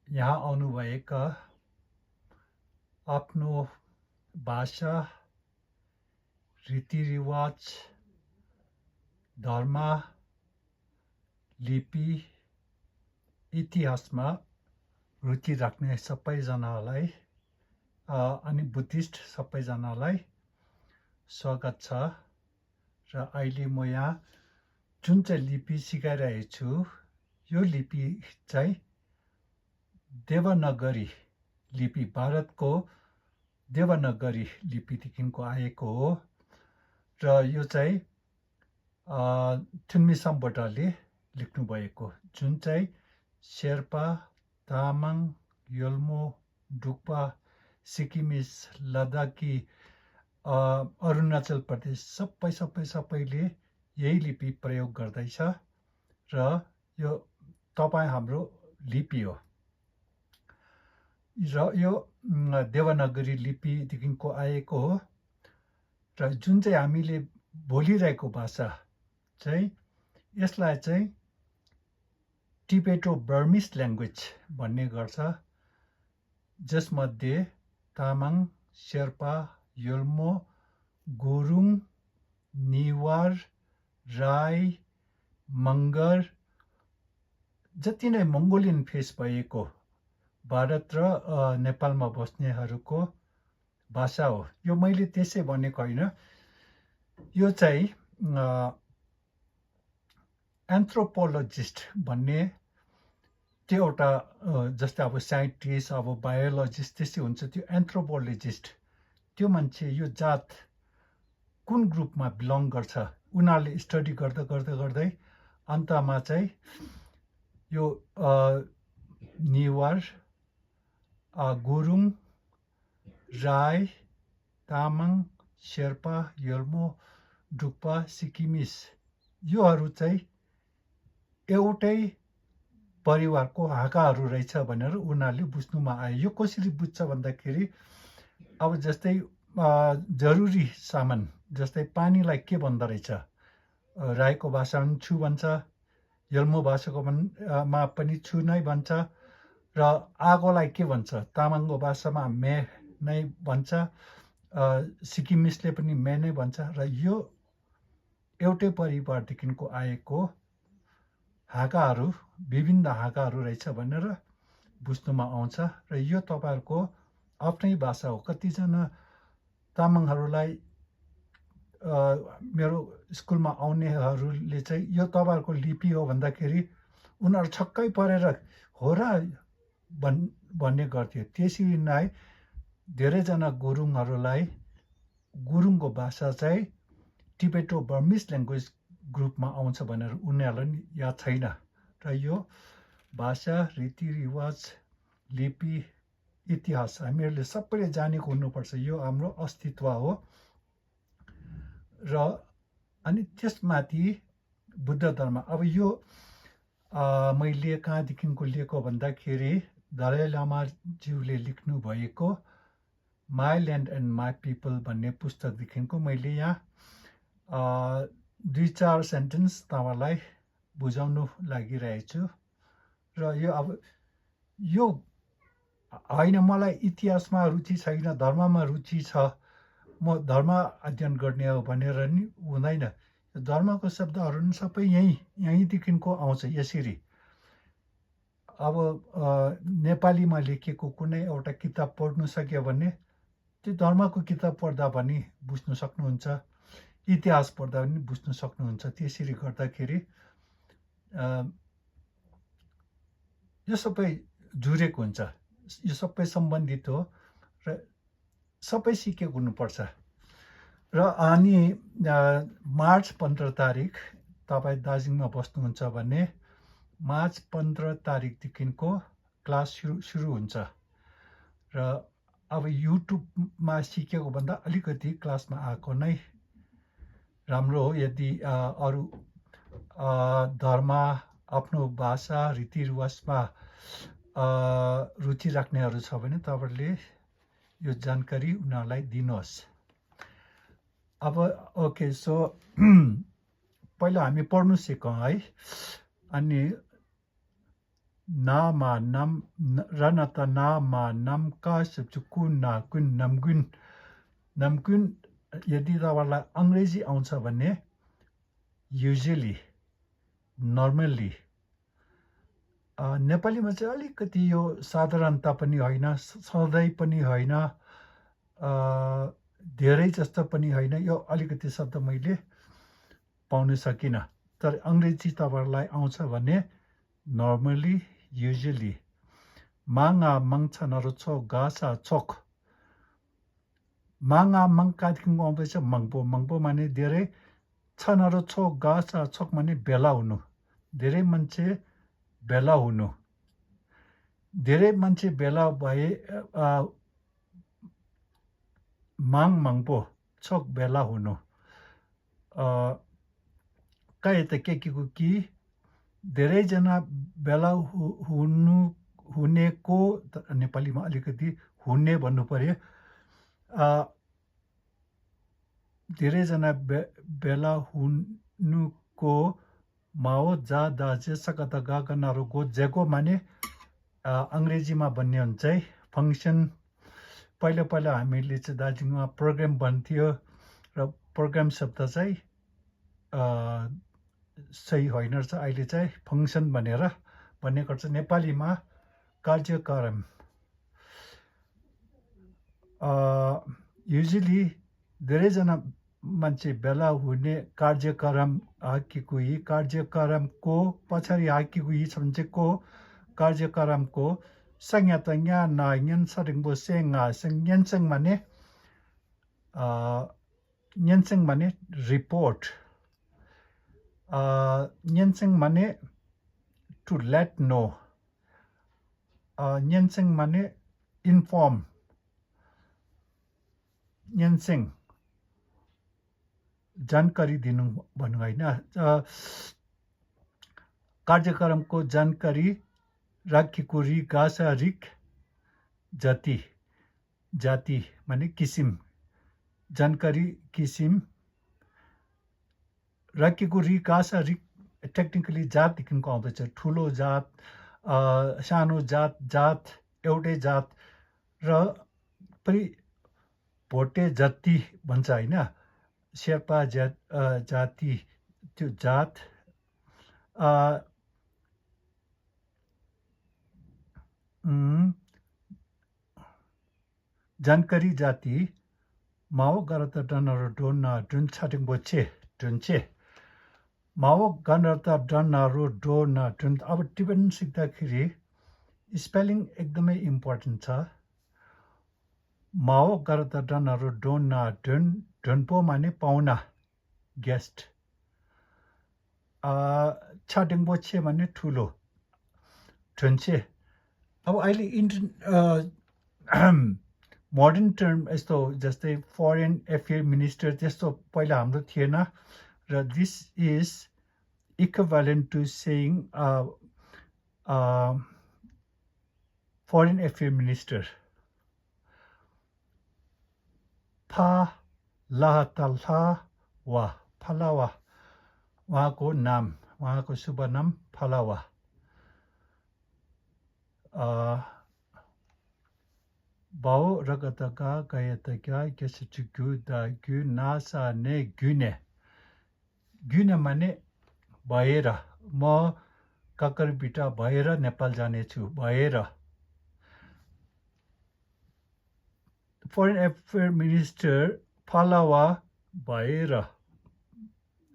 यहाँ आउनुभएका आफ्नो भाषा, रीतिरिवाज, धर्म, लिपि, इतिहासमा रुचि राख्ने सबैजनालाई अनि बुद्धिस्ट सबैजनालाई स्वागत छ। र अहिले म यहाँ जुन चाहिँ लिपि सिकाइरहेको छु, यो लिपि चाहिँ देवनागरी लिपि, भारतको देवनागरी लिपिदेखिको आएको हो। र यो चाहिँ थुन्मिसामबोटाले लेख्नुभएको, जुन चाहिँ शेर्पा, तामाङ, योल्मो, डुक्पा, सिक्किमिस, लद्दाखी, अरुणाचल प्रदेश सबैले यही लिपि प्रयोग गर्दैछ। र यो हाम्रो लिपि हो। र यो देवनागरी लिपिदेखिको आएको हो। र जुन चाहिँ हामीले बोलिरहेको भाषा चाहिँ, यसलाई चाहिँ टिबेटो बर्मिस ल्याङ्ग्वेज भन्ने गर्छ, जसमध्ये तामाङ, शेर्पा, योल्मो, गुरुङ, निवार, राई, मगर जति नै मङ्गोलियन फेस भएको भारत र नेपालमा बस्नेहरूको भाषा हो। यो मैले त्यसै भनेको होइन, यो चाहिँ एन्थ्रोपोलोजिस्ट भन्ने त्यो एउटा जस्तै अब साइन्टिस्ट, अब बायोलोजिस्ट त्यस्तै हुन्छ, त्यो एन्थ्रोपोलोजिस्ट त्यो मान्छे यो जात कुन ग्रुपमा बिलोङ गर्छ, उनीहरूले स्टडी गर्दै अन्तमा चाहिँ यो निवार, गुरुङ, राई, तामाङ, शेर्पा, योल्मो, डुक्पा, सिक्किमिस योहरू चाहिँ एउटै परिवारको हाकाहरू रहेछ भनेर उनीहरूले बुझ्नुमा आयो। यो कसरी बुझ्छ भन्दाखेरि, अब जस्तै जरुरी सामान जस्तै पानीलाई के भन्दो रहेछ, राईको भाषामा पनि छु भन्छ, योल्मो भाषाको मा पनि छु नै भन्छ, र आगोलाई के भन्छ, तामाङको भाषामा मे नै भन्छ, सिक्किमिसले पनि मे नै भन्छ। र यो एउटै परिवारदेखिको आएको हाकाहरू, विभिन्न हाकाहरू रहेछ भनेर बुझ्नुमा आउँछ। र यो तपाईँहरूको आफ्नै भाषा हो। कतिजना तामाङहरूलाई मेरो स्कुलमा आउनेहरूले चाहिँ यो तपाईँहरूको लिपि हो भन्दाखेरि उनीहरू छक्कै परेर हो र भन्ने गर्थ्यो। त्यसरी नै धेरैजना गुरुङहरूलाई गुरुङको भाषा चाहिँ टिबेटो बर्मिस ल्याङ्ग्वेज ग्रुपमा आउँछ भनेर उनीहरूलाई याद छैन। र यो भाषा, रीतिरिवाज, लिपि, इतिहास हामीहरूले सबैले जानेको हुनुपर्छ। यो हाम्रो अस्तित्व हो। र अनि त्यसमाथि बुद्ध धर्म, अब यो मैले कहाँदेखिको लिएको भन्दाखेरि दलाई लामाज्यूले लेख्नु भएको my land and my people भन्ने पुस्तकदेखिको मैले यहाँ 2-4 सेन्टेन्स तपाईँलाई बुझाउनु लागिरहेको छु। र यो अब यो होइन, मलाई इतिहासमा रुचि छैन, धर्ममा रुचि छ, म धर्म अध्ययन गर्ने हो भनेर नि हुँदैन। धर्मको शब्दहरू नि सबै यहीँदेखिको आउँछ। यसरी अब नेपालीमा लेखिएको कुनै एउटा किताब पढ्नु सक्यो भने त्यो धर्मको किताब पढ्दा पनि बुझ्नु सक्नुहुन्छ, इतिहास पढ्दा पनि बुझ्नु सक्नुहुन्छ। त्यसरी गर्दाखेरि यो सबै जुरेको हुन्छ, यो सबै सम्बन्धित हो र सबै सिकेको हुनुपर्छ। र अनि मार्च 15 तारिक तपाईँ दार्जिलिङमा बस्नुहुन्छ भने मार्च 15 तारिकदेखिको क्लास सुरु हुन्छ। र अब युट्युबमा सिकेको भन्दा अलिकति क्लासमा आएको नै राम्रो हो। यदि अरू धर्म, आफ्नो भाषा, रीतिरिवाजमा रुचि राख्नेहरू छ भने तपाईँहरूले यो जानकारी उनीहरूलाई दिनुहोस्। अब ओके, सो पहिला हामी पढ्नु सिकौँ है। अनि नामा नाम रनता नामा नाम का सबचुकुन नाकुन नमगुन नमगुन यदि तपाईँलाई अङ्ग्रेजी आउँछ भने युजुअली नर्मल्ली नेपालीमा चाहिँ अलिकति यो साधारणता पनि होइन सधैँ पनि होइन धेरै जस्तो पनि होइन यो अलिकति शब्द मैले पाउन सकिनँ तर अङ्ग्रेजी तपाईँहरूलाई आउँछ भने नर्मली युजुअली माङा मङछनहरू छो गासा चोक माङा मङ कहाँदेखिको आउँदैछ मङपो मङपो माने धेरै छनहरू छो गासा चोक माने भेला हुनु धेरै मान्छे भेला हुनु धेरै मान्छे भेला भए माङ मङपो चोक भेला हुनु काय त के कि धेरैजना भेला हुनेको नेपालीमा अलिकति हुने भन्नु पर्यो धेरैजना भेला हुनुको माओ जा दाजे सकता गागनारो गो जेगो माने अङ्ग्रेजीमा भन्ने हुन्छ है फङ्सन पहिला हामीले चाहिँ दार्जिलिङमा प्रोग्राम भन्थ्यो र प्रोग्राम शब्द चाहिँ सही होइन रहेछ अहिले चाहिँ फङ्सन भनेर भन्ने गर्छ नेपालीमा कार्यक्रम युजुअली धेरैजना मान्छे भेला हुने कार्यक्रम हाकिकुई कार्यक्रमको पछाडि हाकिकुई छ भने चाहिँ को कार्यक्रमको संज्ञा त यहाँ नयन सरिङबो सेङा सेङयनसेङ माने रिपोर्ट न्यनसेङ माने टु लेट नो न्यनसेङ माने इन्फर्म न्यनसेङ जानकारी दिनु भन्नु होइन कार्यक्रमको जानकारी राखेको रि गासा रिक जाति माने किसिम जानकारी किसिम राखेको रि गासा रिक टेक्निकली जातदेखिको आउँदैछ ठुलो जात सानो जात एउटै जात र पनि भोटे जाति भन्छ होइन शेर्पा जाति त्यो जात जानकारी जाति माओ गरता डनर डोना डुन छाटिङ बोचे डुन्चे माओ गनरता डनरो डोना डुन अब टिबेटन सिक्दाखेरि स्पेलिङ एकदमै इम्पोर्टेन्ट छ माओ गरता डनरो डोना डुन डुनपो माने पाहुना गेस्ट छाटिङ बोचे माने ठुलो डुन्चे अब अहिले मोडर्न टर्म यस्तो जस्तै फरेन एफेयर मिनिस्टर त्यस्तो पहिला हाम्रो थिएन र this is equivalent to saying foreign affair minister फलावा उहाँको नाम उहाँको शुभ नाम फलावा बाउ रगतका गयतका गेसचुगु दागु नासा ने गुने माने भएर म काकरबिटा भएर नेपाल जानेछु भएर फरेन एफेयर मिनिस्टर फलावा भएर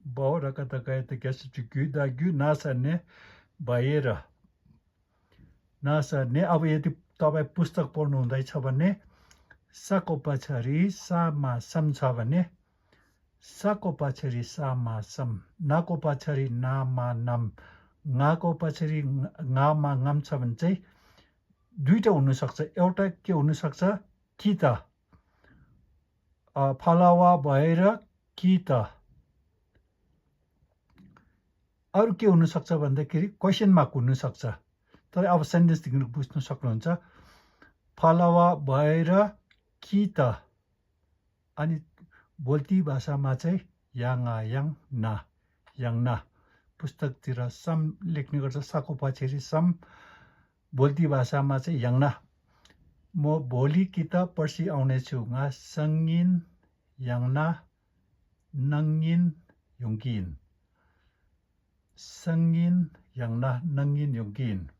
बाउ रगतका गयतका गेसचुगु दागु नासा ने भएर नासा ने अब यदि तपाईँ पुस्तक पढ्नु हुँदैछ भने साको पछाडि सामा सम छ भने साको पछाडि सामा सम नाको पछाडि नामा नम गाको पछाडि गामा गम छ भने चाहिँ दुईटा हुनसक्छ एउटा के हुनसक्छ कि त फलावा भएर कि त अरू के हुनसक्छ भन्दाखेरि क्वेसन मार्क हुनसक्छ तर अब सेन्टेन्सदेखि बुझ्नु सक्नुहुन्छ फलावा भएर कि त अनि बोल्ती भाषामा चाहिँ याङ ना पुस्तकतिर सम लेख्ने गर्छ साको पछाडि सम बोल्ती भाषामा चाहिँ याङ्ना म भोलि कि त पर्सि आउनेछु nga sangin याङ्ना nangin yungkin sangin याङ्ना nangin yungkin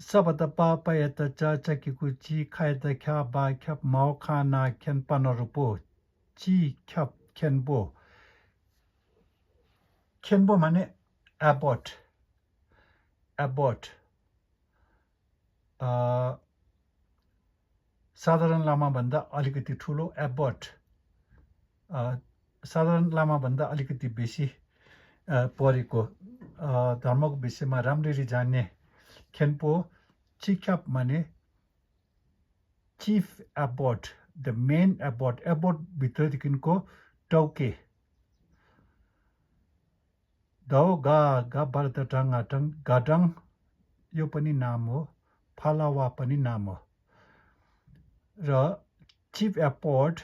Sabata papa eta cha cha kikuchi kaita kya ba kyap mao kana ken panarupo chi kyap kenbo kenbo mane abort साधारण लामा भन्दा अलिकति ठुलो abort साधारण लामा भन्दा अलिकति बेसी परेको धर्मको विषयमा राम्ररी जान्ने खेन्पो चिक्याप माने chief abbot the main abbot भित्रदेखिको टाउके दाउ गा भारत टाङ गाडाङ यो पनि नाम हो फालावा पनि नाम हो र chief abbot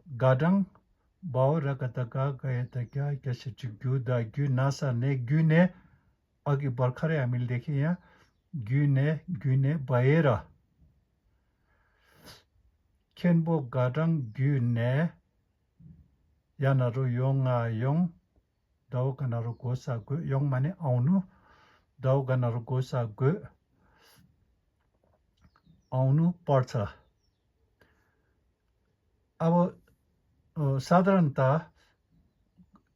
गाडाङ बाउ र कतका गएतका कसि ग्यु नासा ने ग्युने अघि भर्खरै हामीले देखे यहाँ ग्युने भएर खेन्बो गाडाङ ग्युने यानहरु योङ दाउ गनहरु गोसा गु योङ माने आउनु दाउ गनहरु गोसा गु आउनु पर्छ अब साधारणतः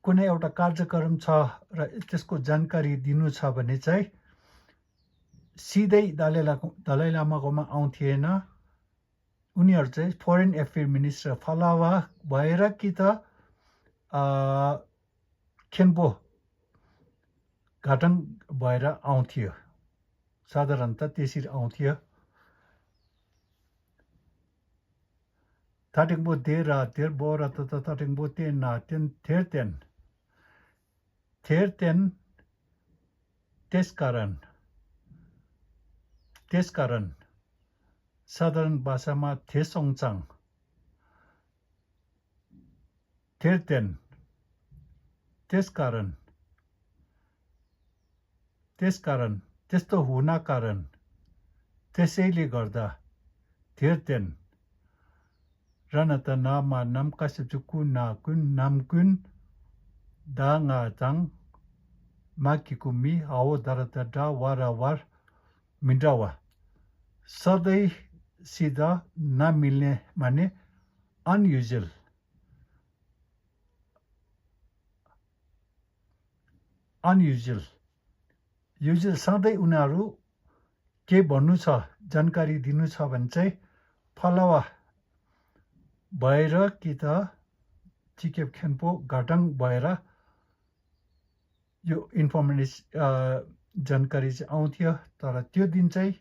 कुनै एउटा कार्यक्रम छ र त्यसको जानकारी दिनु छ भने चाहिँ सिधै दलाई लामाकोमा आउँथिएन उनीहरु चाहिँ फरेन एफेयर मिनिस्टर फलावा भएर कि त खेन्पो घाटङ भएर आउँथ्यो साधारणतः त्यसरी आउँथ्यो Tatingbo dera bora tata tatingbo tena terten त्यसकारण साधारण भाषामा थेसोङचाङ थेरतेन त्यसकारण त्यस्तो हुना कारण त्यसैले गर्दा थेरतेन रनता नामा नम कासिचुकु नाकुन नामकुन दाङा ताङ माकिकुमी हाओ दरता डा वारावार मिन्डावा सधैँ सिधा नमिल्ने माने अनयुजुअल युजुअल सधैँ उनीहरू के भन्नु छ जानकारी दिनु छ भने चाहिँ फलावा भएर कि त चिकेप खेन्पो घाटङ भएर यो जानकारी चाहिँ आउँथ्यो तर त्यो दिन चाहिँ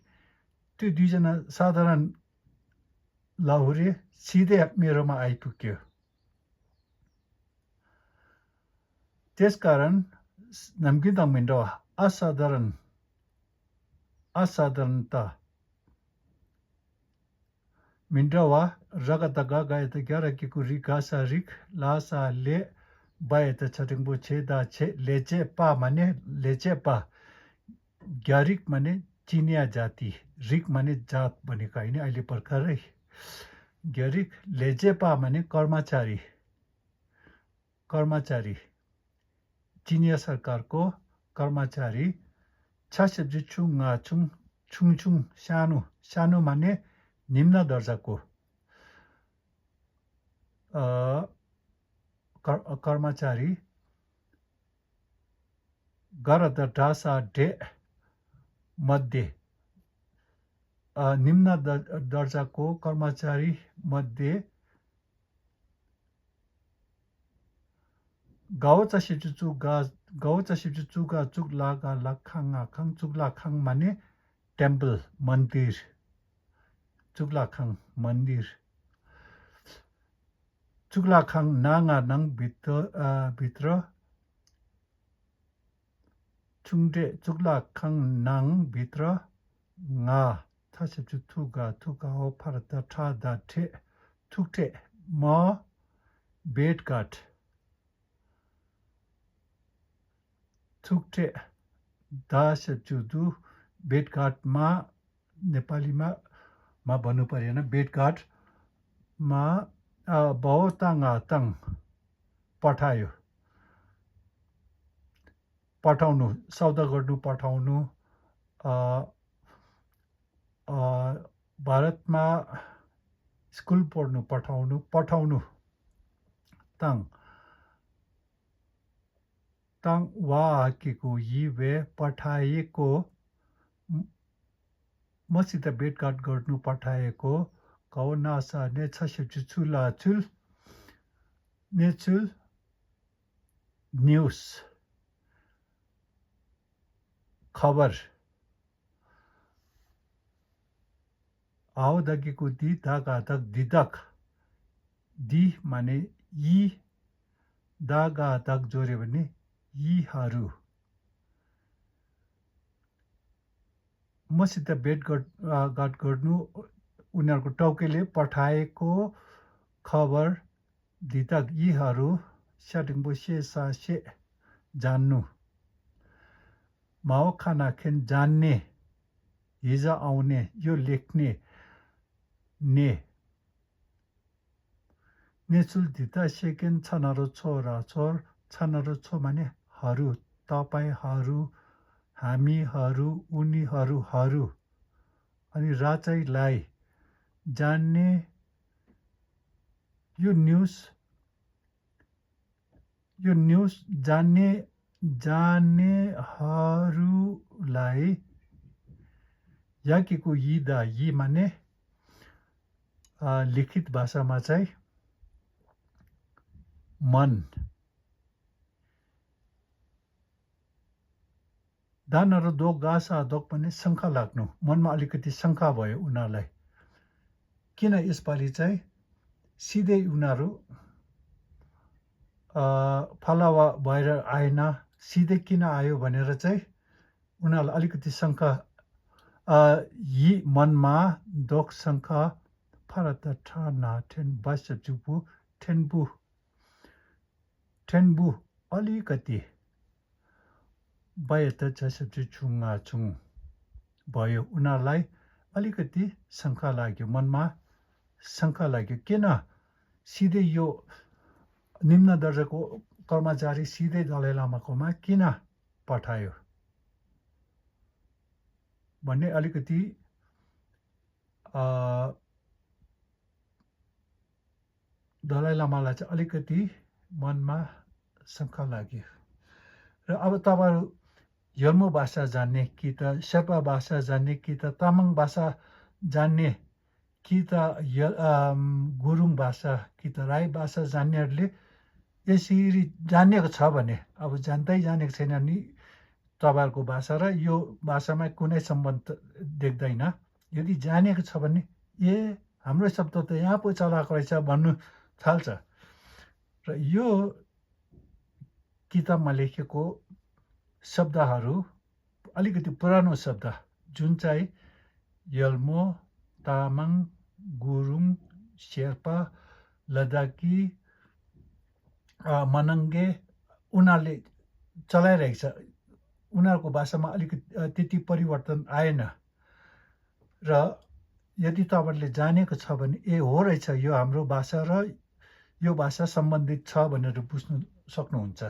त्यो दुईजना साधारण लाहुरे सिधै मेरोमा आइपुग्यो त्यसकारण नम्किदङ मिन्डो असाधारणता मिन्डवा रगतगा गायत ग्यारकीको रिगासा रिक लासा ले बायत छटिङबो छेदा छे लेचे पा माने लेचे पा ग्यारिक माने चिनिया जाति रिक माने जात भनेको हैन अहिले भर्खरै ग्यारिक लेजेपा माने कर्मचारी चिनिया सरकारको कर्मचारी छासेब्जु छुङा छुङ सानो माने निम्न दर्जाको कर्मचारी गरद ढासा डे मध्ये निम्न दर्जाको कर्मचारी मध्ये गाउँचा सिचुचुगा चुगलागा लाखाङ चुगलाखाङ माने टेम्पल मन्दिर चुगलाखाङ मन्दिर चुगलाखाङ नाङा नङ भित्र चुङडे चुगलाखाङ नाङ भित्र nga थासेचु थुगा हो फरत ठा दा ठे थुक्टे म बेटकाट थुक्टे दासजुदु भेटघाटमा नेपालीमा भन्नु परेन भेटघाटमा बहुताङाताङ पठायो पठाउनु सौदा गर्नु पठाउनु भारतमा स्कुल पढ्नु पठाउनु ताङ वाकेको यी वे पठाएको मसित भेटघाट गर्नु पठाएको कौनासा नेछुलाचुल नेचुल न्युज खबर आउँदागेको दि दागादक दिदक दि माने यी दागादक जोड्यो भने यीहरू मसित भेटघाट गर्नु उनीहरूको टाउकेले पठाएको खबर दिदक यीहरू स्याटिङबोसे सासे जान्नु माओ खाना खेन जान्ने हिजो आउने यो लेख्ने नेचुल दिता सेकेन्ड छनरो छोरा छोर छनरो छो माने हरू तपाईहरू हामीहरू उनीहरू अनि राचाइलाई जान्ने यो न्युज जान्नेहरूलाई याकीको यी माने लिखित भाषामा चाहिँ मन दानहरू दोक गासा दोक पनि शङ्का लाग्नु मनमा अलिकति शङ्का भयो उनीहरूलाई किन यसपालि चाहिँ सिधै उनीहरू फलावा भएर आएन सिधै किन आयो भनेर चाहिँ उनीहरूलाई अलिकति शङ्का यी मनमा दोक शङ्का फरत ठाना ठेन बास जुबु ठेनबु अलिकति बायत जसो छुङ भयो उनीहरूलाई अलिकति शङ्का लाग्यो मनमा शङ्का लाग्यो किन सिधै यो निम्न दर्जाको कर्मचारी सिधै दलाई लामाकोमा किन पठायो भन्ने अलिकति दलाई लामालाई चाहिँ अलिकति मनमा शङ्का लाग्यो र अब तपाईँहरू यल्मो भाषा जान्ने कि त शेर्पा भाषा जान्ने कि त तामाङ भाषा जान्ने कि त गुरुङ भाषा कि त राई भाषा जान्नेहरूले यसरी जानेको छ भने अब जान्दै जानेको छैन भने तपाईँहरूको भाषा र यो भाषामा कुनै सम्बन्ध देख्दैन यदि जानेको छ भने हाम्रो शब्द त यहाँ पो चलाएको रहेछ भन्नु थाल्छ र यो किताबमा लेखेको शब्दहरू अलिकति पुरानो शब्द जुन चाहिँ यल्मो तामाङ गुरुङ शेर्पा लद्दाखी मनाङ्गे उनीहरूले चलाइरहेको छ उनीहरूको भाषामा अलिकति त्यति परिवर्तन आएन र यदि तपाईँहरूले जानेको छ भने हो रहेछ यो हाम्रो भाषा र यो भाषा सम्बन्धित छ भनेर बुझ्नु सक्नुहुन्छ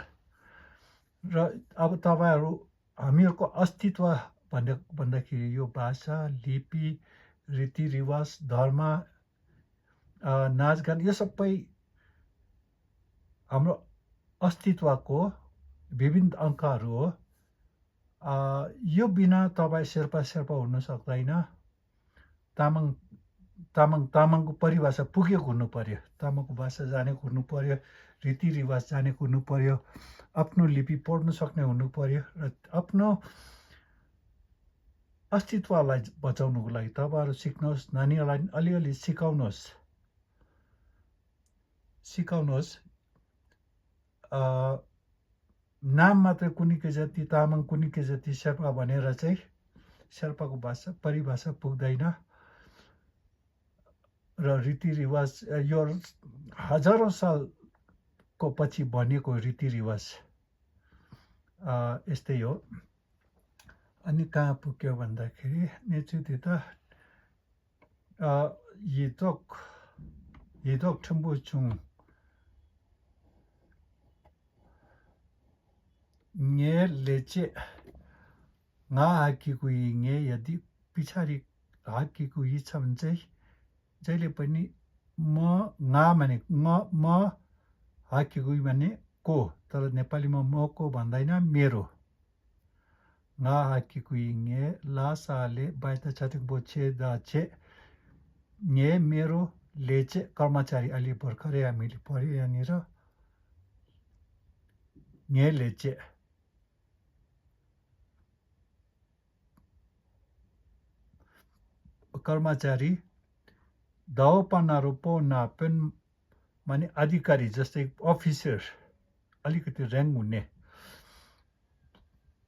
र अब तपाईँहरू हामीहरूको अस्तित्व भन्दाखेरि यो भाषा लिपि रीतिरिवाज धर्म नाचगान यो सबै हाम्रो अस्तित्वको विभिन्न अङ्कहरू हो यो बिना तपाईँ शेर्पा हुन सक्दैन तामाङको परिभाषा पुगेको हुनु पर्यो तामाङको भाषा जानेको हुनु पर्यो रीतिरिवाज जानेको हुनु पर्यो आफ्नो लिपि पढ्न सक्ने हुनु पर्यो र आफ्नो अस्तित्वलाई बचाउनुको लागि तपाईँहरू सिक्नुहोस् नानीहरूलाई अलिअलि सिकाउनुहोस् नाम मात्रै कुन्निके जाति तामाङ कुन्निके जाति शेर्पा भनेर चाहिँ शेर्पाको भाषा परिभाषा पुग्दैन र रीतिरिवाज यो हजारौँ सालको पछि बनेको रीतिरिवाज यस्तै हो अनि कहाँ पुग्यो भन्दाखेरि नेचुति त हिदोक ठम्बु chung nge leche nga hakiku nge यदि पछाडि हाकिको यी छ भने चाहिँ जहिले पनि म nga माने म हाकिको माने को तर नेपालीमा म को भन्दैन मेरो nga hakiku nge ला साले बाइता छटिक बोछे दाछे nge मेरो लेचे कर्मचारी अलि भर्खरै हामीले पढ्यो यहाँनिर nge लेचे कर्मचारी दाउ पनारोपो नापेन माने अधिकारी जस्तै अफिसर अलिकति र्याङ्क हुने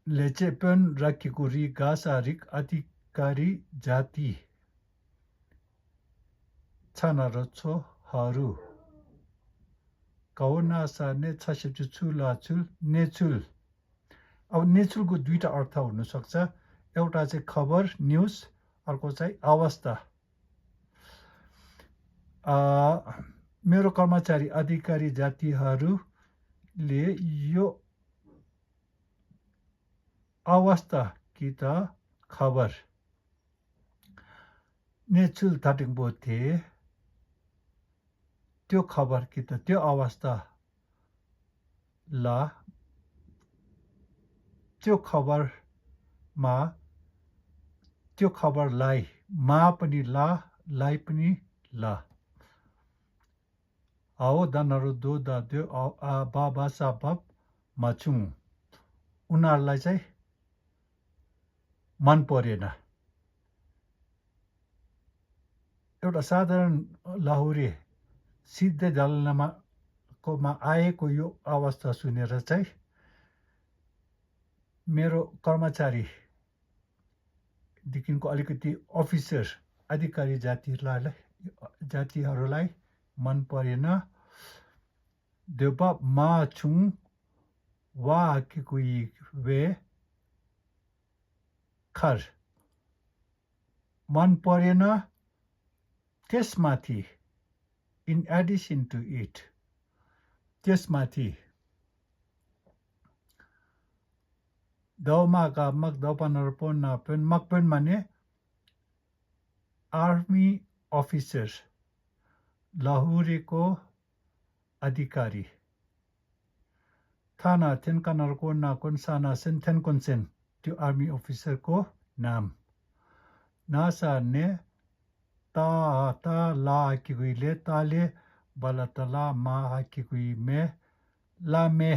लेचेपन राखेको रि गासारिक अधिकारी जाति छनरछोहरू कौनासा ने छसेचुलाचुल नेचुल अब नेचुलको दुईटा अर्थ हुन सक्छ एउटा चाहिँ खबर न्यूज अर्को चाहिँ अवस्था मेरो कर्मचारी अधिकारी जातिहरूले यो अवस्था कि त खबर नेचुल थाटिङबो थिए त्यो खबर कि त त्यो अवस्था ला त्यो खबरमा त्यो खबरलाई मा पनि ला लाई पनि ला आओ दनहरु दो दाद्यो बाबा साबब मचुङ उनीहरूलाई चाहिँ मन परेन एउटा साधारण लाहुरे सिधै दलाई लामाकोमा आएको यो अवस्था सुनेर चाहिँ मेरो कर्मचारी देखिनको अलिकति अफिसर अधिकारी जातिहरूलाई मन परेन देउपा मा छुङ वा हाकिकुई वे खर मन परेन त्यसमाथि in addition to it त्यसमाथि दाउमा गामक दाउपनरपन नापेन मकपेन माने आर्मी अफिसर लाहुरेको अधिकारी थाना थेनकनरको नाकोन साना सेन थेनकोनसेन त्यो आर्मी अफिसरको नाम नासा ने ता ला हाकिगुईले ताले बलतला मा हाकिगुई मे ला मे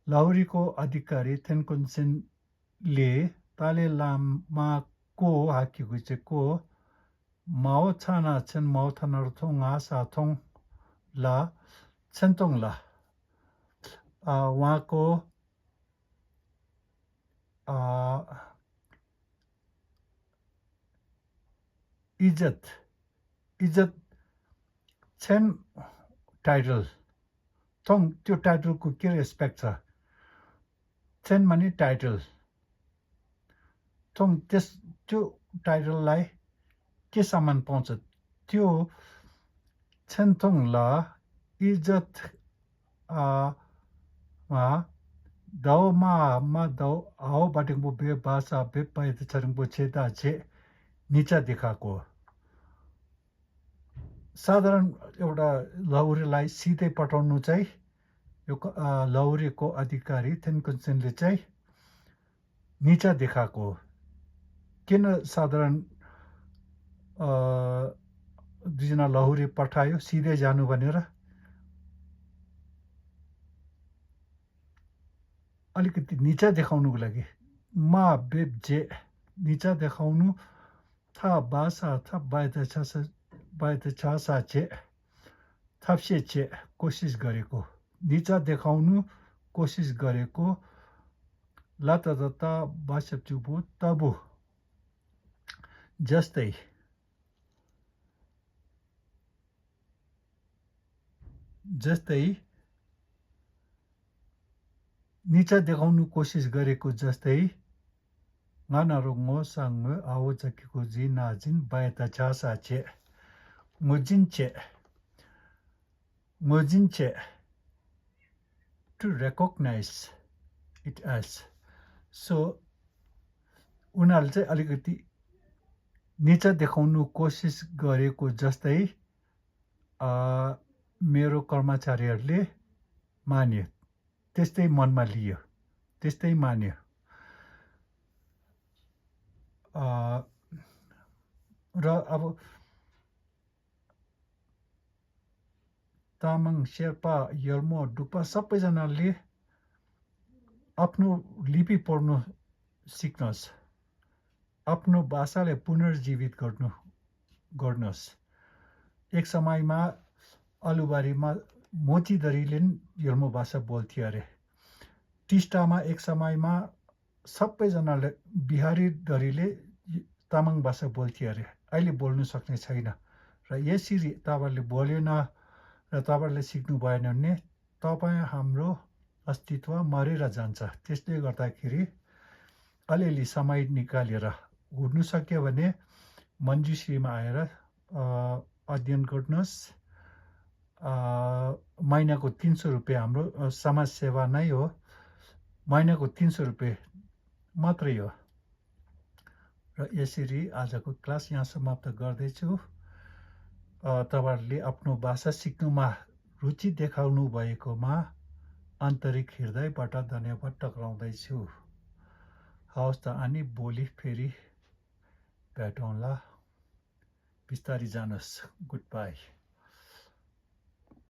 लाहुरीको अधिकारी थेनकोनसेनले ताले लामाको हाकिगुई चाहिँ को माओ छाना छेन माओ थनरथोङ साथोङ ला छेन्तोङ ला उहाँको इज्जत छेन टाइटल थोङ त्यो टाइटलको के रेस्पेक्ट छ छेन माने टाइटल थोङ त्यो टाइटललाई के सामान पाउँछ त्यो छेनथोङ ला इज्जत दाउमा दाउ हाउ बाटिङबो बे भाषा बे पाइद छरिङबो छेदा छे निचा देखाएको साधारण एउटा लाहुरेलाई सिधै पठाउनु चाहिँ यो लाहुरेको अधिकारी थेनकोनसेनले चाहिँ निचा देखाएको किन साधारण दुईजना लाहुरे पठायो सिधै जानु भनेर अलिकति निचा देखाउनुको लागि मा बेब्जे निचा देखाउनु था भाषा था बाहिर छासाचे थप्सेचे कोसिस गरेको निचा देखाउनु कोसिस गरेको लाता बासचुबो तबु जस्तै निचा देखाउनु कोसिस गरेको जस्तै nganarongo sangme awo zakikuji najin baeta chasa che ngojin che to recognize it as. So उनीहरूले चाहिँ अलिकति निचा देखाउनु कोसिस गरेको जस्तै मेरो कर्मचारीहरूले मान्यो, त्यस्तै मनमा लियो, त्यस्तै मान्यो। र अब तामाङ, शेर्पा, यल्मो, डुक्पा सबैजनाले आफ्नो लिपि पढ्नु सिक्नुहोस्, आफ्नो भाषालाई पुनर्जीवित गर्नुहोस्। एक समयमा अलुबारीमा मोचीदरीले यल्मो भाषा बोल्थ्यो अरे। टिस्टामा एक समयमा सबैजनाले बिहारी दरीले तामाङ भाषा बोल्थ्यो अरे। अहिले बोल्नु सक्ने छैन र यसरी तपाईँहरूले बोलेन र तपाईँहरूले सिक्नु भएन भने तपाईँ हाम्रो अस्तित्व मरेर जान्छ। त्यसले गर्दाखेरि अलिअलि समय निकालेर हुनु सक्यो भने मञ्जुश्रीमा आएर अध्ययन गर्नुहोस्। महिनाको 300 रुपियाँ हाम्रो समाज सेवा नै हो। महिनाको 300 रुपियाँ मात्रै हो। र यसरी आजको क्लास यहाँ समाप्त गर्दैछु। तपाईँहरूले आफ्नो भाषा सिक्नुमा रुचि देखाउनु भएकोमा आन्तरिक हृदयबाट धन्यवाद टक्राउँदैछु। हवस् त अनि भोलि फेरि भेटौँला। बिस्तारी जानुहोस्। Good by.